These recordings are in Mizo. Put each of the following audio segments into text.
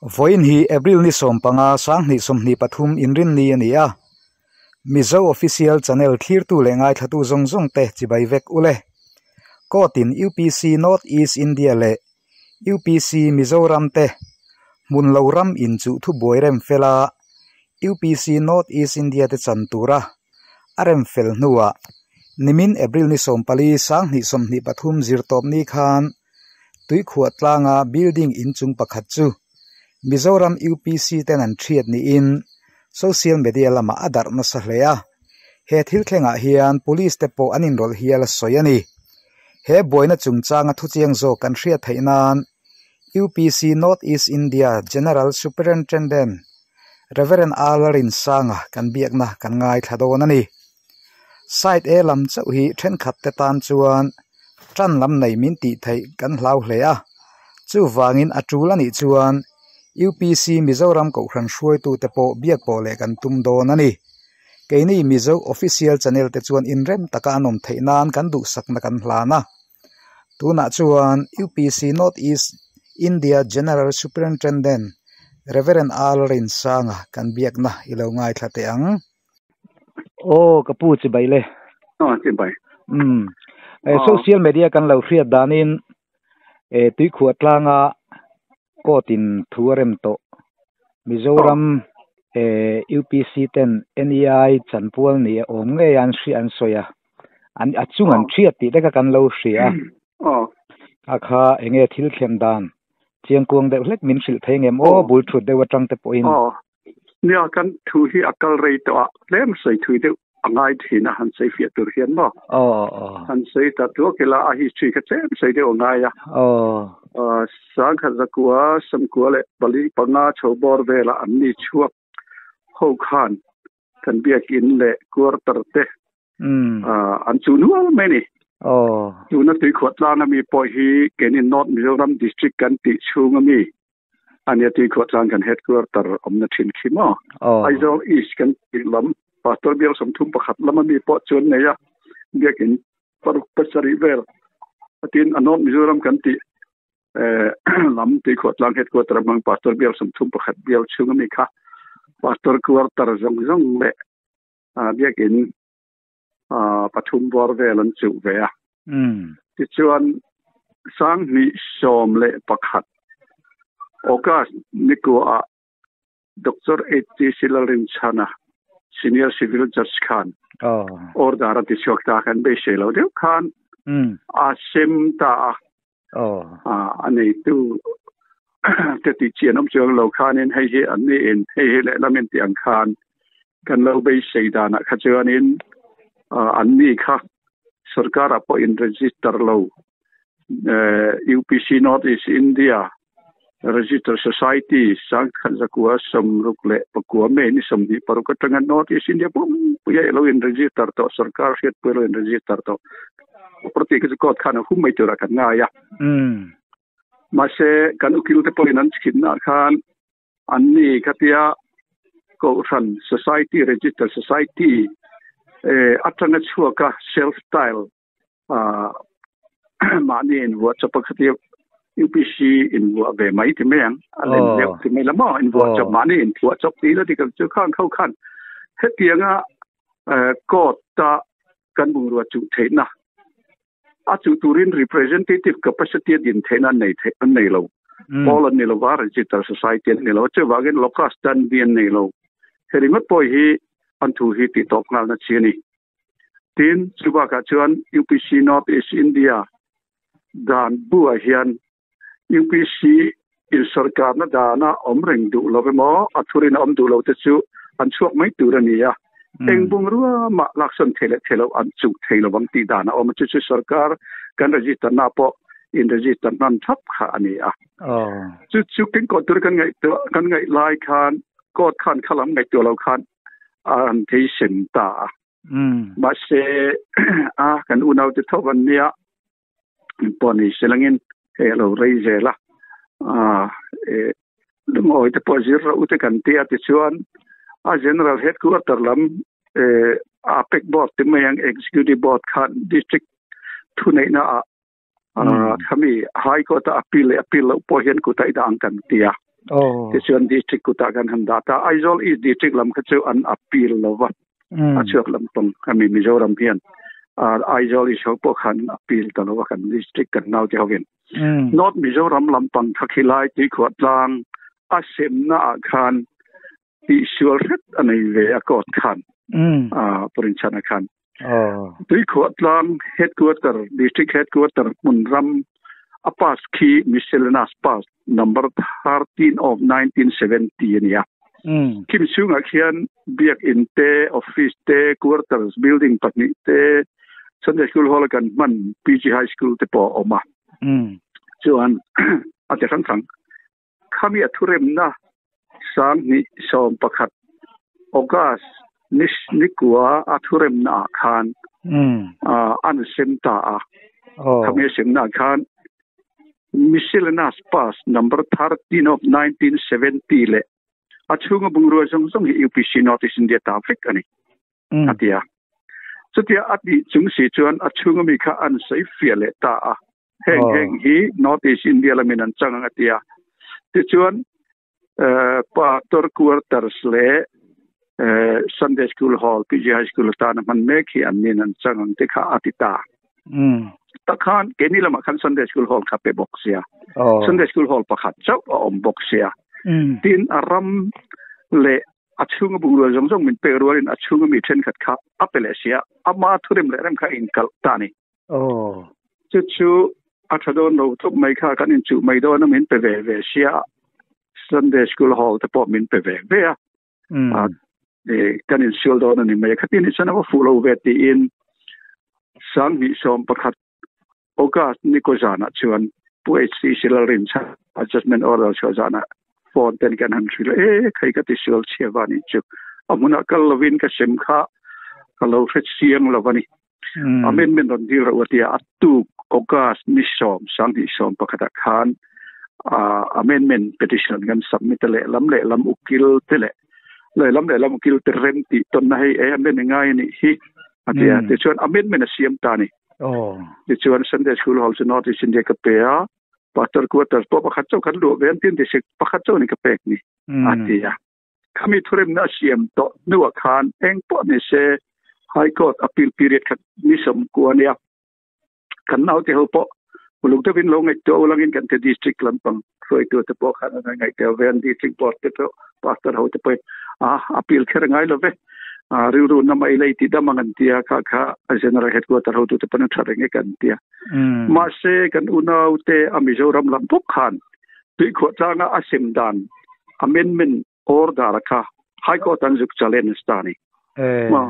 Vawiin hi April ni 15 2023 inrinni a ni a. Mizo Official Channel thlirtu leh ngaithlatu zawng zawng te chibai vek ule. Court-in UPC North East India leh UPC Mizoram te hmun lo ram inchuh thubuai rem fela UPC North East India te chan tura a rem fel hnuah nimin April ni 14 2023 zirtawp ni khan tuikhuah tlanga building inchung pakhat chu Mizoram UPC ten an thiat niin social media lama a darh nasa hle a. He thil thlengah hian police te pawh an inrawlh hial a sawi a ni. He buaina chungchanga thuchiang zawk kan hriat theih nan UPC North East India General Superintendent Reverend R Lalrinsanga kan biakna kan ngaithla dawn a ni. Side A lam chauh hi thenkhat te tan chuan tan lam nei min tih theih kan hlau hle a. Chuvangin a tul anih chuan UPC Mizoram Kohhran hruaitu te pawh biak pawh leh kan tum dawn a ni. Keini Mizo Official Channel te chuan inrem taka an awm theih nan kan duhsakna kan hlan a. Tunah chuan UPC North East India General Superintendent Reverend R Lalrinsanga kan biakna i lo ngaithla teh ang. Aw ka pu chibai le. Aw chibai. Social media kan lo hriat danin tuikhuah tlanga court-in thu a rem tawh. Mizoram UPC ten NEI chanpual ni awm ngei an hria an sawi a. An a chung an thiat tih te kha kan lo hria a. A kha enge thil thlen dan chiangkuang deuh hlek min hrilh thei ngem aw bul thut deuh atang te pawhin. Aw nia kan thu hi a kal rei tawh a tlem sawi thui deuh a ngai thin a han sawi fiah tur hian maw. Aw aw. Han sawi ta tuak ila a history kha tlem sawi deuh a ngai a. Aw. Sangkhat zakua sawmkua leh pali panga chho bawr velah an ni chhuak ho khan kan biakin leh quarter te an chu nual mai ni. Aw. Tuna tuikhuah tlang ami pawh hi keini North Mizoram District kan tih chhung ami ania tuikhuah tlang kan headquarter awmna thin khi maw. Aizawl East kan tih lam Pastor bial 31 lam ami pawh chuan nei a biakin paruk pasarih vel atin a North Mizoram kan tih lam tuikhuah tlang headquarter hmang Pastor bial 31 bial chhung ami kha Pastor quarter zawng zawng leh biakin pathum bawr vel an chuh ve a. Tichuan 2011 August nikua Dr. H.T. Lalrinchhana Senior Civil Judge khan order a ti chhuak ta khan beisei lo deuh khan a sem ta a. A neitu te ti chian awm chuang lo khanin hei hi an ni in hei hi lehlam in tih ang khan kan lo beisei danah kha chuanin an ni kha sarkarah pawh in register lo UPC North East India Register Society sangkhat zakua 69 May ni 26 atanga North East India pumpuia ilo in register tawh sarkar hriatpui ilo in register tawh prati ka chu court khan a hum mai tura kan ngai a. Mahse kan ukil te pawhin an chhinna khan an ni khatia Kohhran Society Register Society atanga chhuaka self style mahni in vuah chawp a khatia UPC in vuah ve mai ti mai ang a lem deuh ti mai la maw in vuah chawp mahni in phuah chawp ti la ti kan chu khan kho khan hetianga court ta kan bungrua chuh theihna a chuh turin representative capacity a din theihna an nei theih an nei lo. Pawl an ni lo va register society an ni lo chuvangin locus standi an nei lo. He ringawt pawh hi an thu hi tih tawp nghalna chi a ni. Tin chubakah chuan UPC North East India dan buah hian UPC in sarkarna dana awm reng duh lo emaw a thurin a awm duh lo te chu an chhuak mai tur a ni a. Eng bungrua mah laksawn thei leh thei lo an chuh thei lovang tih dan a awm a. Chu chu sarkar kan register na pawh in register hman thap kha a ni a. Chu chu ken court tur kan ngaih lai khan court khan khalam ngaihtuah lo khan an thei sem ta a. Mahse a kan unau te tho an nia pawh ni selangin he lo rei zel a. Lungawi te pawh zir ro te kan tia ti chuan a general headquarter lam APEC board ti mai ang executive board khan district thu neihna a khami high court a appeal leh appeal loh pawh hian kutai dang kan tia. Tichuan district kutah kan han dah ta. Aizawl East District lam kha chu an appeal lo va, a chhuak lampang hemi Mizoram hian Aizawl East ho pawh khan an appeal ta lo va kan district kan naute hovin. North Mizoram lampang kha khilai tuikhuah tlang a semna ah khan tihsual hret a nei ve a court khan Purinchhana khan. Tuikhuah tlang headquarter, district headquarter hmun ram a pass khi miscellaneous pass number 13 of 1970 a ni a. Khim chhungah khian biakin te, office te, quarters building pahnih te, Sunday School Hall a kan hman PG High School te pawh a awm a. Chuan a ti hrang hrang. Khami a thuremna 2011 August ni nikua a thuremna ah khan an sem ta a. Khami a semna ah khan Miscellaneous Pass Number 13 of 1970 leh a chhunga bungrua zawng zawng hi UPC North East India ta vek a ni a ti a. Chutia a tih chung si chuan a chhunga mi kha an sawi fiah leh ta a. Heng heng hi North East India lamin an chang ang a ti a. Tichuan Pastor Quarters leh Sunday School Hall, PG High School atana hman mek hi an nin an chang ang te kha a ti ta. Takhan keini lamah khan Sunday School Hall kha pe bawk sia. Sunday School Hall pakhat chauh a awm bawk sia. Tin a ram leh a chhunga bungrua zawng zawng min pek rualin a chhunga mi thenkhat kha a pe leh sia. Ama thurem leh rem kha a inkalh ta a ni. Chu chu a tha dawn lo tawp mai kha kan inchuh mai dawn a min pe ve ve sia Sunday School Hall te pawh min pe ve ve a kan insual dawn a ni mai a khatin hi chuan a va fuh lo ve tiin 2011 August ni kaw zanah chuan Pu HCC Lalrinchhan adjustment order chhuah zanah phone ten kan han hrilh e khai ka tisual chhia va ni chu a hmunah kal lovin ka sem kha ka lo hre chiang lo a ni. Amendment rawn dil reuh a tia a tuk August ni sawm 2011 ah khan amendment petition kan submit a lehlam lehlam ukil te leh lehlam lehlam ukil te rem tih tawnna hei e amendment ngai a nih hi a tia tichuan amendment a siam ta a ni. Tichuan Sunday School Hall chu North East India ka pe a Pastor Quarters pawh pakhat chauh kan luah ve an tin ti sik pakhat chauh a ni ka pek ni a ti a. Khami thuremna a siam tawh hnuah khan eng pawh ni se High Court appeal period kha ni sawmkua a nia. Kan naute ho pawh uluk deuhin lo ngaihtuah ulangin kan te district lampang hruaitu te pawh khan an ngaihtuah ve an district board te pawh pastor ho te pawhin a appeal kher a ngai lo ve rilru na mai lei tih dam ang an tia kha kha general headquarter hotu te pawn an tha reng e kan tia. Mahse kan unau te a Mizoram lam bawk khan Tuikhuah tlanga a sem dan amendment order kha High Court an zuk challenge ta ni. Ma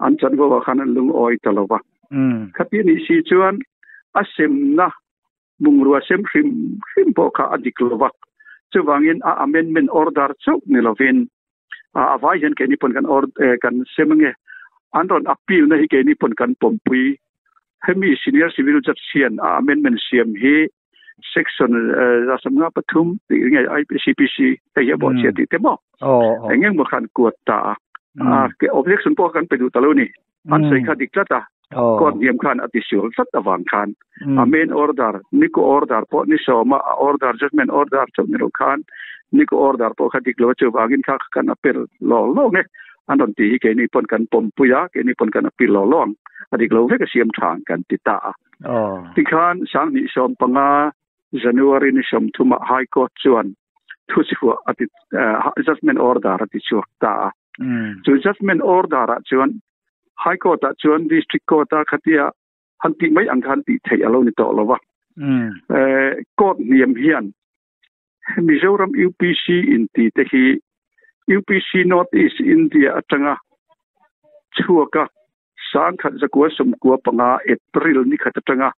an chanvo ah khan an lungawi ta lo va. Khati nih si chuan a semna bungrua sem hrim hrim pawh kha a dik lo va. Chuvangin a amendment order chauh ni lovin a vai hian keini pawn kan order kan sem ange an rawn appeal na hi keini pawn kan pawmpui. Hemi senior civil judge hian a amendment siam hi section za samnga pathum tih nge IPCPC hei hi a bawh chhia tih te maw eng eng maw khan kuat ta a objection pawh kan pe duh ta lo ni an sawi kha dik tlat a court hniam khan a ti sual tlat avang khan a main order niko order pawh ni sawma a order judgment order chauh ni lo khan niko order pawh kha dik lo chuvangin kha kan appeal law law nge an rawn ti hi keini pawn kan pawmpui a keini pawn kan appeal law law ang a dik lo vek a siam tha kan ti ta a Tikhan 2015 January ni 30 ah High Court chuan thuchhuah a ti judgment order a ti chhuak ta a. Chu judgment order ah chuan High Court ah chuan District Court a khatia han tih mai ang khan tih theih a lo ni tawh lo va. Court hniam hian Mizoram UPC inti te hi UPC North East India atanga chhuaka 1995 April ni khat atanga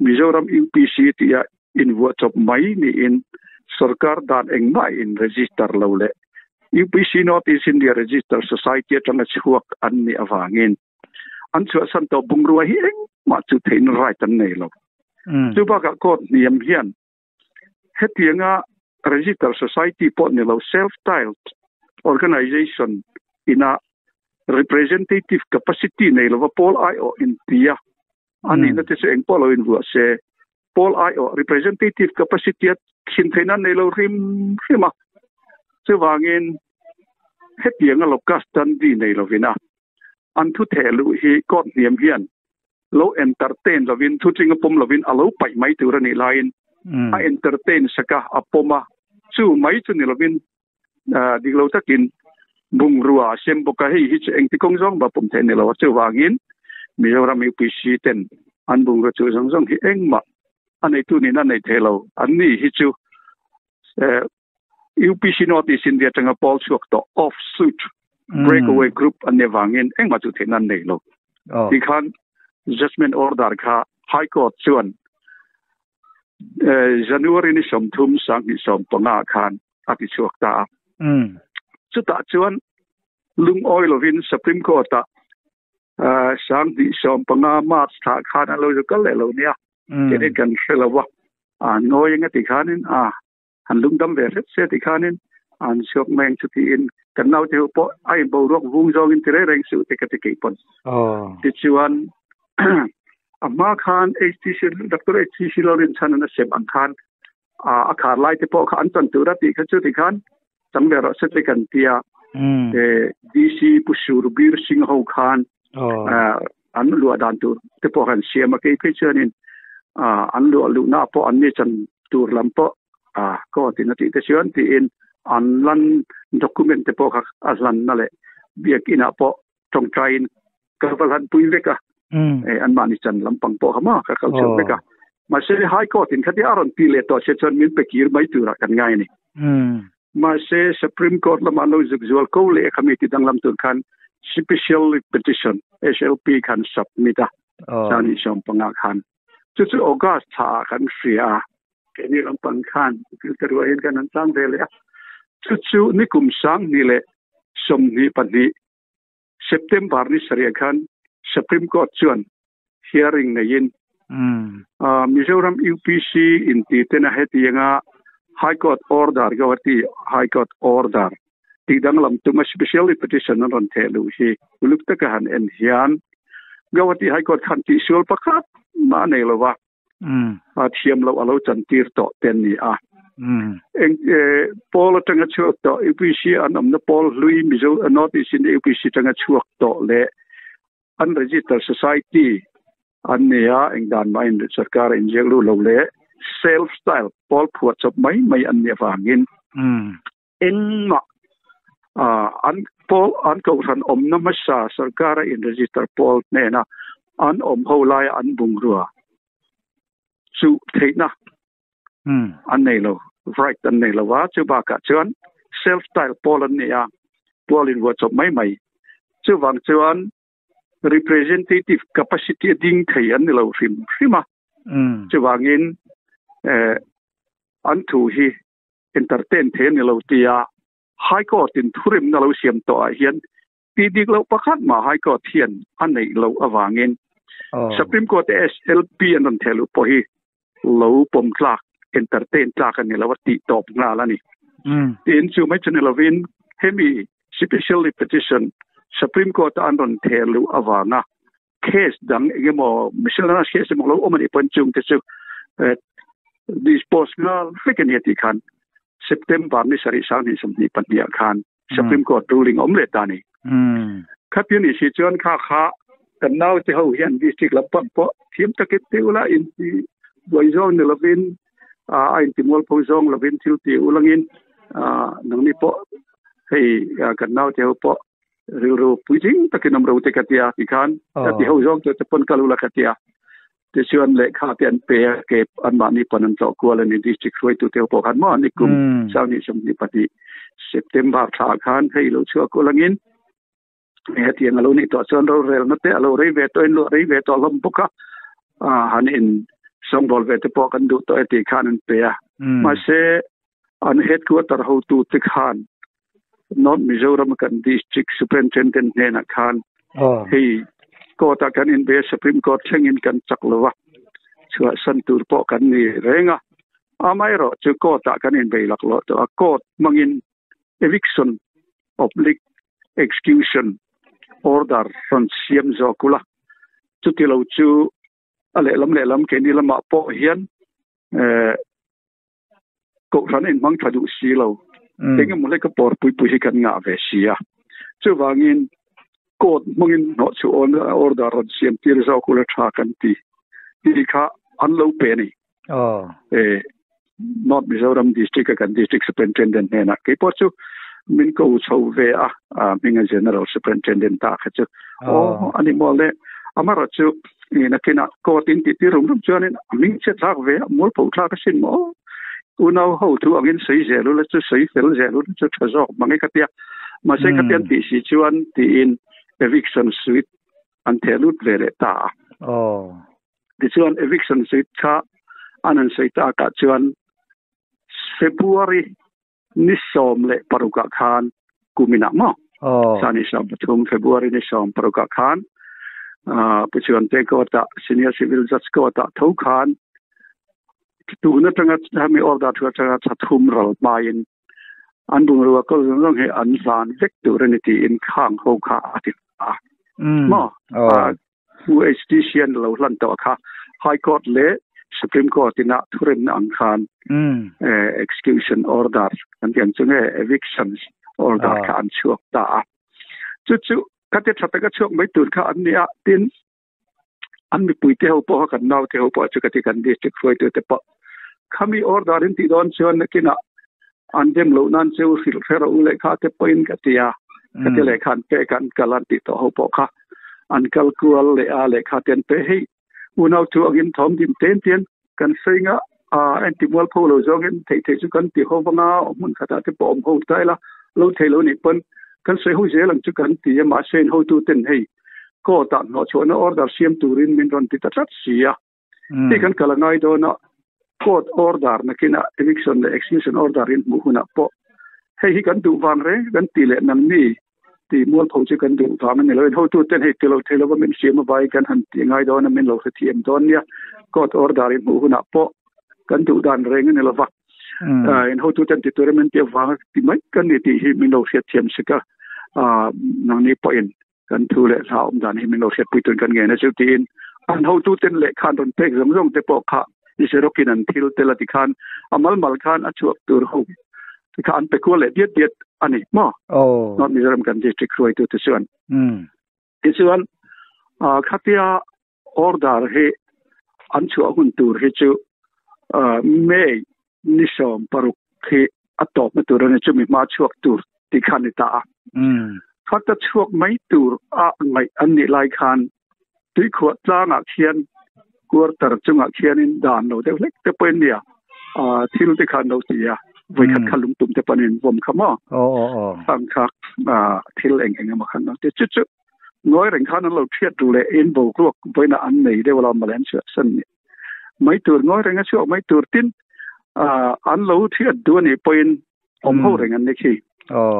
Mizoram UPC tia invuah chawp mai niin sorkar dan engmah in register lo leh UPC North East India Register Society atanga chhuak an nih avangin an chhuahsan tawh bungrua hi engmah chu theihna right an nei lo. Chu bakah court hniam hian Hetianga register society pawh ni lo self-styled organization ina representative capacity nei lova pawl aiawh intia a nihna te chu engpawh lo invuah se. Pawl aiawh representative capacity a. Khin theihna an nei lo hrim hrim a. Chuvangin hetianga locus standi nei lovin a an thu theh luh hi court hniam hian lo entertain lovin thu tling a pawm lovin a lo paih mai tur a nih laiin a entertain sak a, a pawm a. Chu mai chu ni lovin dik lo takin bungrua a sem bawk a, hei hi chu engti kawng zawng mah pawm theih a ni lo a, chuvangin Mizoram UPC ten an bungrua chu zawng zawng hi engmah a neitu nin a nei thei lo, an ni hi chu UPC North East India atanga pawl chhuak tawh off shoot breakaway group an nih avangin engmah chu theihna an nei lo. Tikhan judgement order kha High Court chuan January ni 30 2015 khan a ti chhuak ta a. Chutah chuan lungawi lovin Supreme Court-ah 2015 March thlah khan a lo zu kal leh lo nia. Keini kan hre lo va. A nawi eng a ti khanin a han lungdam ve hret se ti khanin an chhuak mai ang chu tiin kan naute ho pawh a in boruak vung zawngin ti reng reng suh te ka ti keih pawn. Tichuan a hma khan HTC Doctor HTC Lalrinchhan an a sem ang khan a khar lai te pawh kha an chan tur a tih kha chu ti khan chang ve rawh se te kan tia DC Pu Surbir Singh ho khan an luah dan tur te pawh kan siam a kei phei chuanin an luah luhna pawh an ni chan tur lam pawh court in a tih te chuan tiin an lan document te pawh kha a hlanna leh biakinah pawh tawngtaiin ka va hlan pui vek a an mahni chan lampang pawh kha maw ka kal chhuak vek a mahse high court in khatia a rawn ti leh tawh se chuan min pe kir mai turah kan ngai a ni mahse supreme court lamah lo zuk zual ko leh khami ti danglam tur khan special petition SLP khan submit a chani 15 khan chu chu August thla ah kan hria a keini lampang khan filter ruahin kan an chang ve leh a chu chu nikum 2022 September ni sarih khan Supreme Court chuan hearing neiin Mizoram UPC inti tena hetianga High Court order Guwahati High Court order tih danglam tuma special petition an rawn theh luh hi uluk taka han en hian Guwahati High Court khan tihsual pakhat mah a nei lova. A thiam loh a lo chantir tawh te an ni a. Eng pawl atanga chhuak tawh UPC an awmna pawl hlui Mizo North East India UPC atanga chhuak tawh leh unregistered society an ni a, eng dan mah in sarkar a inziak luh lo leh self style pawl phuah chawp mai mai an nih avangin engmah an pawl an kohhran awmna hmasa sarkara in register pawl hnena an awm ho laia an bungrua chu theihna an nei lo right an nei lo a chu bakah chuan self style pawl an ni a pawl in vuah chawp mai mai chuvang chuan representative capacity a ding thei an ni lo hrim hrim a chuvangin an thu hi entertain thei a ni lo tia High Court in thuremna lo siam tawh ah hian tih dik loh pakhat mah High Court hian a neih loh avangin Supreme Court SLP an rawn theh luh pawh hi lo pawm tlak entertain tlak a ni lo a tih tawp nghal a ni. Tin chu mai chu ni lovin hemi special petition Supreme Court a an rawn theh luh avanga case dang engemaw miscellaneous case emaw lo awm a nih pawn chung te chu dispose nghal vek a ni a tih khan September ni sarih 2022 ah khan Supreme Court ruling awm leh ta a ni. Khatia ni si chuan kha kha kan nau te ho hian district lampang pawh thiam takin ti ula inti buai zawng ni lovin a inti mualpho zawng lovin thil ti ulangin nangni pawh hei kan nau te ho pawh rilru puitling takin awm ro te ka tia tikhan ka ti ho zawng chu te pawn kal ula ka tia tichuan lehkha te an pe a ke anmahni pawn an tlawh kual ani district hruaitu te ho pawh khan maw nikum 2022 September thla khan hei lo chhuak kual angin hetiang alo nih tawh chuan rorelna te alo rei ve tawh in luah rei ve tawh hlawm bawk a han in sawngbawl ve te pawh kan duh tawh e tih khan an pe a mahse an headquarter hotu te khan North Mizoram kan District Superintendent hnenah khan hei court ah kan inbe Supreme Court thlengin kan chak lo va chhuahsan tur pawh kan ni reng a amaherawh chu court ah kan inbei laklawh tawh a court hmangin eviction oblique execution order rawn siam zawk ula chuti lo chu a lehlam lehlam keini lamah pawh hian eh. Kohhran a inhmang tha duh si lo. Engemaw hlek a pawr pui pui hi kan ngah ve si a. Chuvangin court hmangin hnawhchhuah order rawn siam tir zawk ula tha kan ti tih kha an lo pe a ni. North Mizoram District a kan District Superintendent hnenah keipawh chu min ko chho ve a, hminga General Superintendent ta kha chu. Aw ani maw le, amaherawhchu nakinah court in tih tir rum rum chuanin a hming chhiat thlak ve a, mualpho thlak asin maw. Unau ho thu angin sawi zel ula chu sawi fel zel ula chu tha zawk mang e ka tia. Mahse khatiang tih si chuan tiin eviction suite an theh lut ve leh ta a. Tichuan eviction suite kha an han sawi takah chuan February ni 16 ah khan kuminah maw? Sani 13 February ni 16 ah khan Pu Chuante Court ah Senior Civil Judge Court ah tho khan tun atanga hemi order thu atanga thathum ral hmain an bungrua kawl zawng zawng hi an hlan vek tur a ni tiin khang ho kha a ti a. Maw? UHDC an lo hlan tawh kha High Court leh Supreme Court ina thuremna ang khan execution order kan tih ang chu nge eviction order kha an chhuak ta a. Chu chu khatia tha taka chhuak mai tur kha an ni a, tin an mipui te ho pawh kha kan nau te ho pawh chu ka ti kan district hruaitu te pawh khami order in tih dawn chuan nakinah an dem loh nan chu hrilh hre rawh u lehkha te pawhin ka ti a, ka ti lehkha an pek a an kal an tih tawh ho pawh kha an kal kual leh a lehkha te an pe hei unau chu angin thawm dim ten ten kan sawi nga a en ti mual pho lo zawngin theih theih chu kan ti ho vanga hmun khatah te pawh awm ho ta ila lo thei lo nih pawn kan sawi ho zel ang chu kan ti a mahse in hotu ten hei court ah hnawhchhuahna order siam turin min rawn ti ta tlat si a. Hei kan kal a ngai dawn a, court order nakinah eviction leh execution order in hmuh hunah pawh hei hi kan duh vang reng kan ti leh nangni ti mualpho chu kan duh vang a ni lo. In hotu ten hei ti lo thei lova min siam avangin kan han ti ngai dawn a, min lo hrethiam dawn nia. Court order in hmuh hunah pawh kan duh dan reng a ni lova. In hotu ten ti tura min ti avanga ti mai kan ni tih hi min lo hriatthiam sik a, nangni pawhin kan thu leh hla awm dan hi min lo hriatpui tun kan ngen a chu tiin an hotu ten lehkha an rawn pek zawng zawng te pawh kha Xerox-in an thil tel a ti khan a mal mal khan a chhuak tur ho te kha an pe kual leh diat diat a ni maw? North Mizoram kan district hruaitu te chuan. Tichuan khatia order hi an chhuah hun tur hi chu May ni 16 hi a tawpna tur a ni chumi hma chhuak tur tih kha a ni ta a. Khata chhuak mai tur a ngaih an nih lai khan tuikhuah tlangah khian quarter chungah khianin dan lo deuh hlek te pawhin nia thil te kha an lo ti a vawikhat kha lungtum te pawhin an vawm kha maw khang kha thil eng eng emaw kha an lo ti chu chu Ngawi reng khan an lo thiat duh leh in boruak vawiinah an nei deuh lo mawle an chhuahsan ni mai tur ngawi reng a chhuak mai tur tin an lo thiat duh anih pawhin awm ho reng an ni khi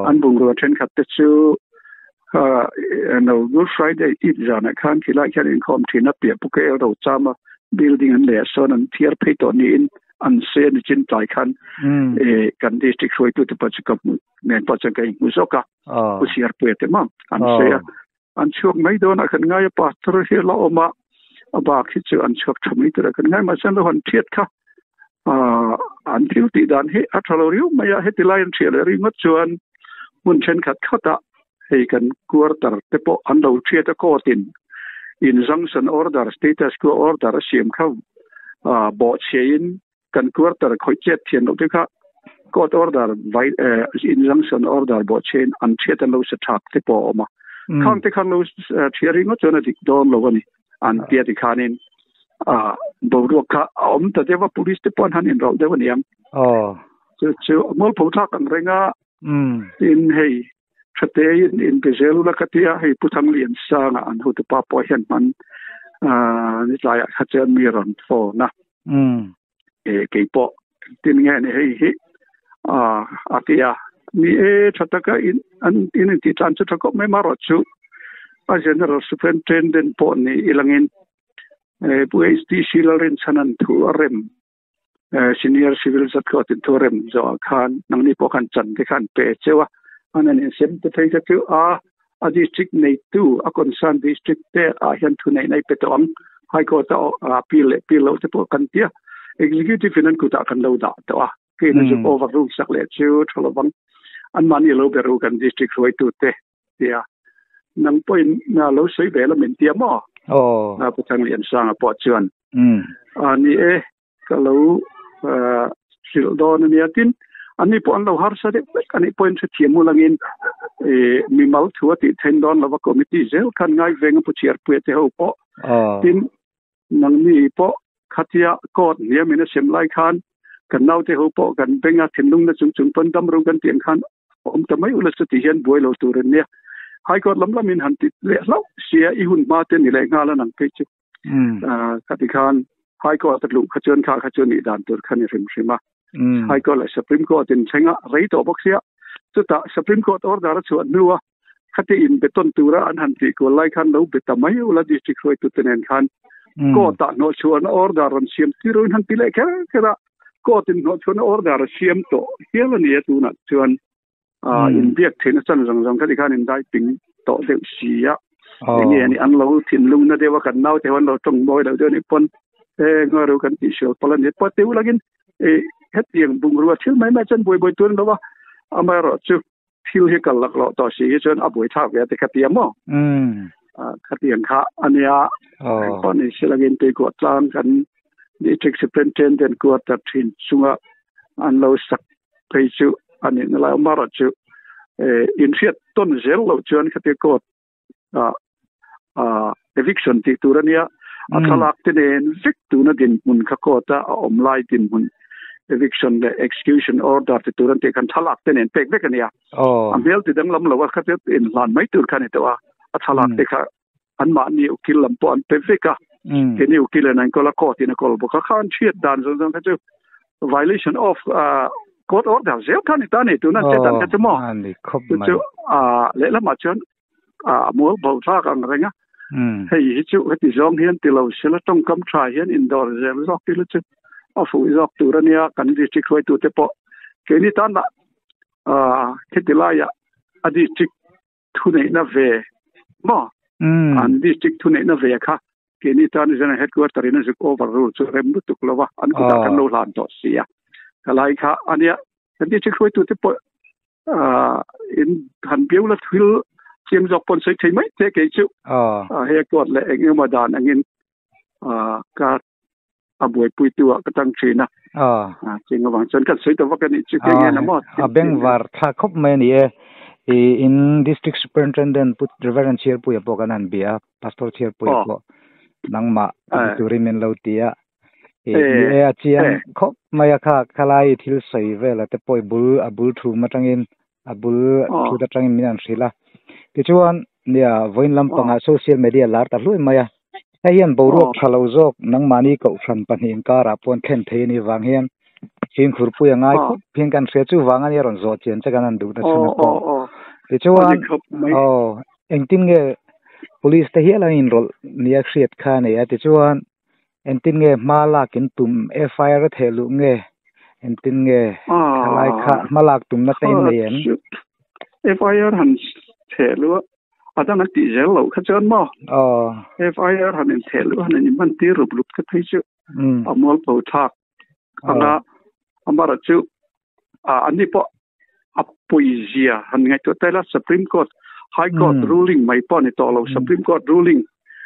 an bungrua thenkhat te chu no Good Friday Eve zanah khan khilai khian inkhawm thin a piah Puke ro chama building an leh ah sawn an thiar phei tawh niin an se ni chin tlai khan kan district hruaitute pawh chu ka hmu nen pawh chuan ka inhmu zawk a. Pu Siarpuia te mah an sawi a, an chhuak mai dawn a kan ngai a, pastor hi a la awm a, a bak hi chu an chhuak tha mai tur a kan ngai mahse an lo han thiat kha an thil tih dan hi a tha lo riau mai a, heti lai an thiah leh ringawt chuan hmun thenkhat khatah hei kan quarter te pawh an lo thiat a court in injunction order status quo order a siam kha bawhchhiain kan quarter khawih chet thian loh te kha court order vai injunction order bawh chein an thiat an lo se thak te pawh a awm a khang te khan lo thiah ringawt chuan a dik dawn lo a ni an tia ti khanin a boruak kha a awm ta deuh a police te pawh an han inrawlh deuh a niang chu chu mualpho thlak ang reng a tin hei thate in in pe zel ula ka tia hei Pu Thangliansanga an hotupa pawh hian hman ni tlaiah kha chuan mi rawn phone a e kei pawh tin nge ni hei hi a tia ni e tha taka in an in in ti tlan chu tha khawp mai marawh chu a general superintendent pawh ni ilangin e Pu HDC Lalrinchhanan thu a rem senior civil zat khaw tin thu rem zawh ah khan nangni pawh khan chan te khan pe cheu a an an insem te phei kha chu a a district neitu a concern district te ah hian thu neih nei pe tawh ang high court a appeal leh appeal loh te pawh kan tia executive in an kutah kan lo dah tawh a. Ke na chu overrule sak le chu tholobang an mani lo beru kan district hruai tu te tia nang point na lo soi ve la min tia mo. Oh. Na pu Thang Lian Sang a po chuan. A ni e ka lo sil don ania tin ani po an lo har sa de ani point se thiam mulangin e mi mal thua ti then don lova committee zel khan ngai veng pu chiar pu te ho po. Oh. Tin nang ni po khatia court nia mina sem lai khan kan nau te ho po kan benga thinlung na chung chung pon dam ru kan tiang khan om ta mai ula chu ti hian buai lo tur nia high court lam lamin han ti le lo sia i hun ma te ni le nga la nang pe chu. Khati khan high court lu kha chuan kha kha chuan ni dan tur khan ni rim hrima. High court la Supreme Court in thenga rei to bok sia chu ta Supreme Court order chu nuwa khati in beton tura an han ti ko lai khan lo beta mai ula district hroi tu tenen khan ko ta no chuan order ran siam ti ruin han ti le kha kha ko tin no chuan order siam to hial ani tu na chuan in biak thein chan rang rang khati khan in dai ping to deuh sia nge ani an lo thin lung na dewa kan nau te wan lo tong moi lo ni pon e ngo ru kan ti shol polan ni pa te ulagin e het tiang bung ruwa thil mai mai chan boi boi tun lo wa amai ro chu thil hi kal lak lo to si chuan a boi thak ve te khatia mo. Khatiang kha ania Oh. pon ni silagin te ko tlang kan district superintendent ko ta thin chunga an lo sak phei chu ani na la mara chu e in fiat ton zel lo chuan khati ko a a eviction ti turania a thalak te nen vek tu na din mun kha ko ta a om lai din mun eviction le execution order ti turan te kan thalak te nen pek vek ania. Oh. Am hel ti dang lam lo wa kha te in lan mai tur khan to a a thalak te kha an ma ni ukil lam po an pe veka. Ke ni ukil nan ko la ko ti na kol bo kha khan chiat dan zong zong kha chu violation of court order zel khan ta ni tu na che dan kha chu mo. Ani khop chu mai. Chu a le la ma chuan a mu bo tha kang renga. Hei hi chu heti zong hian ti lo sela tong kam tha hian indoor zel zok ti lu chu a fu zok tu rania kan district hoi tu te po ke ni tan la a kheti la ya a district thu nei na ve mo. An district thu nei na ve kha ke ni tan zena headquarter ina zik overrule chu rem lu tuk lova an ku ta kan lo hlan to sia kalai kha ania kan district hoi tu te po a in han biu la thil chiam zok pon sei thei mai te ke chu. Oh. A he kot le eng emaw dan angin a ka a buai pui tu a ka tang thina. Oh. A ching awang chuan kan sei to vak ani chu ke nge na mo. A beng war tha khop mai ni e i in district superintendent put Reverend Chair pu po kan an bia pastor Chair pu po nangma turimen lo tia e ni e a chiang khop mai a kha khalai thil sei vela te poi bul a bul thu ma tangin a bul thu ta tangin min an hrila ti chuan nia voin lampanga social media lar ta hlui mai a hei hian boruak thalo zawk nangmani ko hran pahnih inkara pawn thlen thei ni wang hian hing khurpui angai khop phian kan hria chu wang ani ron zo chian che kan an du ta chuna po ti chuan oh engtin nge police te hian in rol nia hriat kha nei a ti chuan entin nge hma lak in tum FIR thelu nge entin nge khalai kha hma lak tum na te in nei em. FIR han thelu adang an ti zel lo kha chuan mo. Oh. FIR han in thelu han in man ti rup rup kha thei chu amol po thak anga amara chu a ani po a poesia han ngai to tela Supreme Court High Court ruling mai po ni to lo Supreme Court ruling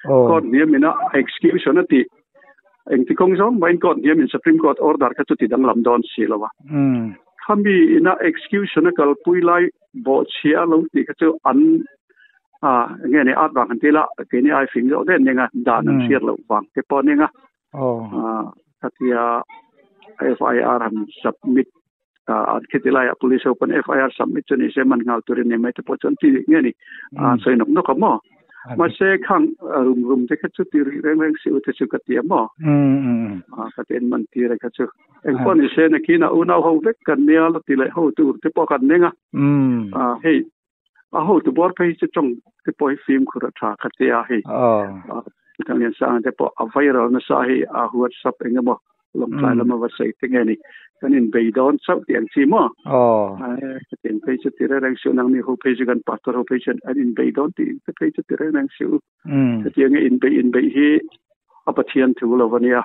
Oh. Court ni mina execution ati eng ti kong zong main court ni min Supreme Court order kha chu ti dang lam don si lawa. Khami ina execution kal pui lai bo chia lo ti kha chu an a nge ni at bang ti la ke ni ai fing zo den nga dan an siat lo wang te po ni nga. Oh. A khatia FIR han submit a khitilai police open FIR submit chu ni se man ngal turin ne mai te po chon ti nge ni a soi nok nok mo ma se khang rum rum te kha chu ti ri reng reng si u te chu ka ti mo. A ka ten man ti re kha chu eng pon ni se na ki na u na ho vek kan nia la ti le ho tu te po kan ne nga. A hei a ho tu bor phei chu chong te poi film khura tha kha te a hei. Oh. Tang yan sa te po a viral na sa hei a WhatsApp eng mo long tlai lama wa sei te nge ni kan in bei don chau tiang chi mo. Oh. A ten phei chu ti re reng su nang ni ho phei chu kan pastor ho phei chu an in bei don ti te phei chu ti re reng su. Te tiang in bei hi a pathian thu lo wania.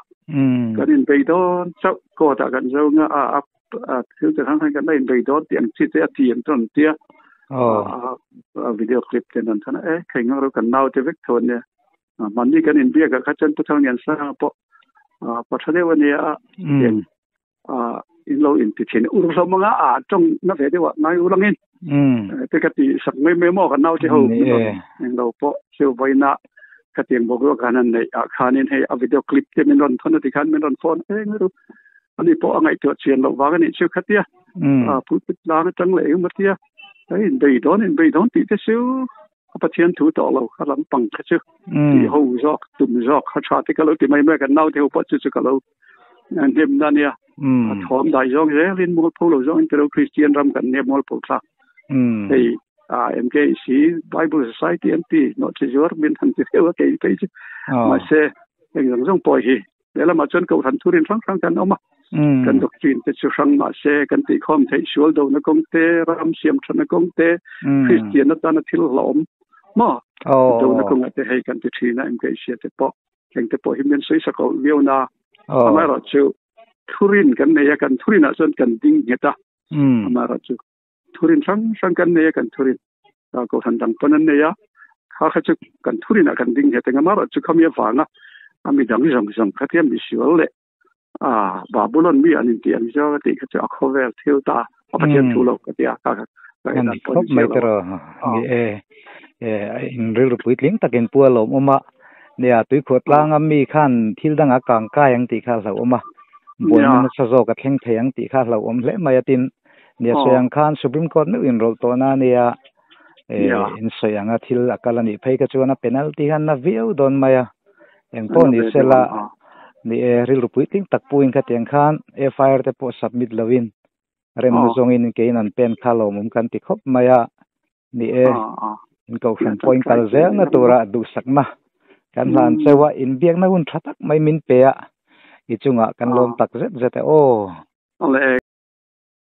Kan in bei dawn chauh court ah kan zo nga a a thil chi hrang hrang kan la in bei dawn tih ang chi te a ti ang chu an tia. A video clip te an thana e khei ngak ro kan nau te vek tho ania. Mahni kan in biak ah kha chuan Pu Thanglian Sanga pawh pa tha deuh ania a in lo in ti thin ur hlawm anga a tawng na ve deuh ah ngai ulangin te ka ti sak mai mai maw kan nau te ho eng lo pawh chu vawiina ka tiang bawk ruak khan an neih ah khanin hei a video clip te min rawn thawn a ti khan min rawn phone eng ru ani pawh a ngaihtuah chian loh vang anih chu khatia a pulpit tlang atang leh engemaw tia a in bei dawn in bei dawn tih te chu a Pathian thu tawh lo kha lampang kha chu tih ho zawk tum zawk kha tha te ka lo ti mai mai kan naute ho pawh chu chu ka lo hnem na nia a thawm dai zawng zelin mualpho lo zawng in tilo Kristian ram kan nia mualpho thlak hei MKC Bible Society an ti no chi zuar min han ti deuh a kei phei chu mahse eng zawng zawng pawh hi Lehlamah chuan kohhran thurin hrang hrang kan awm a, kan doctrine te chu hrang mahse kan tihkhawm theih sual dona kawng te, ram siam thana kawng te, Kristian atana thil hlawm maw dona kawngah te hei kan ti thin a, MKC te pawh thleng te pawh hi min sawi sak loh viau na. Amaherawhchu thurin kan nei a, kan thurinah chuan kan ding nghet a, amaherawhchu thurin hrang hrang kan nei a kan thurin kohhran dang pawn an nei a kha kha chu kan thurin ah kan ding nghet eng amaherawh chu khami avanga a mi dang zawng zawng kha tia misual leh a Babulon mi an intih ang zawng a tih kha chu a khawvel thil ta a Pathian thu lo ka ti a kha kha Ani khawp mai te rawh ni e in rilru puitling takin pu a lawmawm a nia tuikhuah tlanga mi khan thil danga kang kai ang tih kha a hlauhawm a buaina nasa zawk a thleng thei ang tih kha a hlauhawm hle mai a tin Nia sawi ang khan Supreme Court meuh inrawlh tawh na ania in sawi anga thil a kal a nih phei kha chuan a penalty khan na viau dawn mai a. Eng pawh ni sela ni e rilru puitling tak puin khatiang khan FIR te pawh submit loin remna zawngin keiin an pen kha lawmawm kan ti khawp mai a. Ni e in kohhran pawh in kal zelna tura duhsakna kan hlan cheu a, inbiakna hun tha tak mai min pe a, i chungah kan lawm tak zet zet e aw.